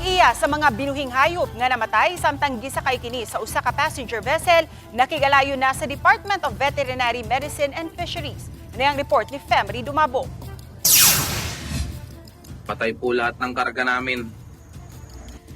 Tag-iya sa mga binuhing hayop nga namatay samtang gisakay kini sa usa ka passenger vessel nakigalayo na sa Department of Veterinary Medicine and Fisheries. Ini ang report ni Femry Dumabo. Patay po lahat ng karga namin.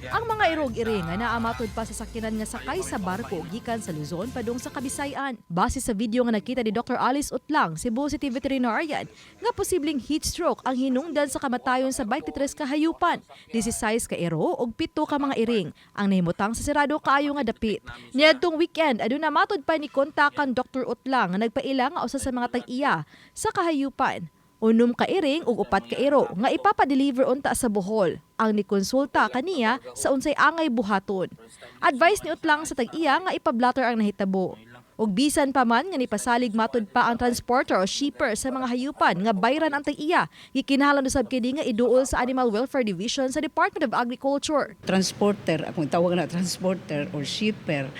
Ang mga iro ug iring nga naa matud pa sa sakyanan nga sakay sa barko gikan sa Luzon padung sa Kabisay-an. Base sa video nga nakita ni Dr. Alice Utlang, Cebu City Veterinarian, nga posibleng heat stroke ang hinungdan sa kamatayon sa 23 ka hayupan, 16 ka iro ug 7 ka mga iring ang nahimutang sa sirado kaayo nga dapit. Niadtong weekend, aduna matud pa ni kontak ang Dr. Utlang nga nagpaila nga usa sa mga tag-iya sa kahayupan, 6 ka iring ug 4 ka iro nga ipapa-deliver unta sa Bohol, ang nikonsulta kaniya sa unsay angay buhaton. Advice ni Utlang sa tag-iya nga ipablatter ang nahitabo. Ug bisan pa man nga nipasalig matud pa ang transporter o shipper sa mga hayupan nga bayran ang tag-iya, gikinahanglan usab kini nga iduol sa Animal Welfare Division sa Department of Agriculture. Transporter, akong tawag na transporter or shipper,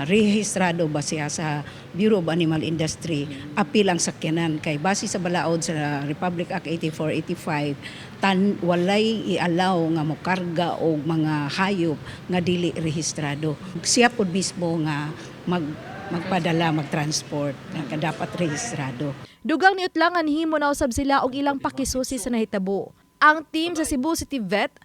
rehistrado ba siya sa Bureau of Animal Industry, apil ang sakyanan kay base sa balaod sa Republic Act 8485, tan walay i-allow nga mokarga og mga hayop nga dili rehistrado. Siya pod mismo nga magpadala, mag-transport, nga dapat rehistrado. Dugang ni Utlang, himo na usab sila og ilang pakisusi sa nahitabo. Ang team sa Cebu City Vet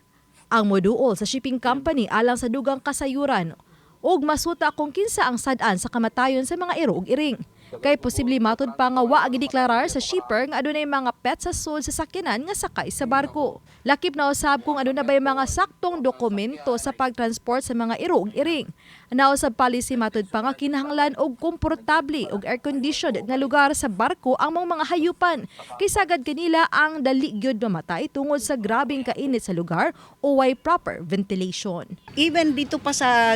ang moduol sa shipping company alang sa dugang kasayuran ug masuta kung kinsa ang sad-an sa kamatayon sa mga iro ug iring. Kay posible matud pa nga wa gideklarar sa shipper nga adunay mga pet sa sulod sa sakyanan nga sakay sa barko. Lakip na usab kung aduna bay mga saktong dokumento sa pagtransport sa mga iro ug iring. Nausab policy matud pa nga kinahanglan og komportable ug air-conditioned nga lugar sa barko ang mga hayupan kay sagad kanila ang dali gyud mamatay tungod sa grabeng kainit sa lugar o way proper ventilation. Even dito pa sa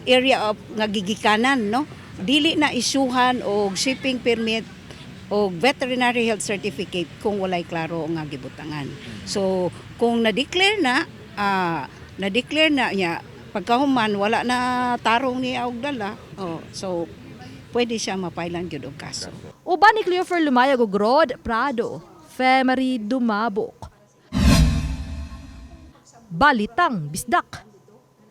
area of nga gigikanan, no, dili na isyuhan og shipping permit o veterinary health certificate kung walay klaro nga gibutangan. So kung na-declare na niya, pagkahuman wala na tarong niya og dala, oh, so pwede siya mapailan gyud og kaso. Uban ni Cleofer Lumayag ug Rod Prado, Femery Dumabok. Balitang Bisdak.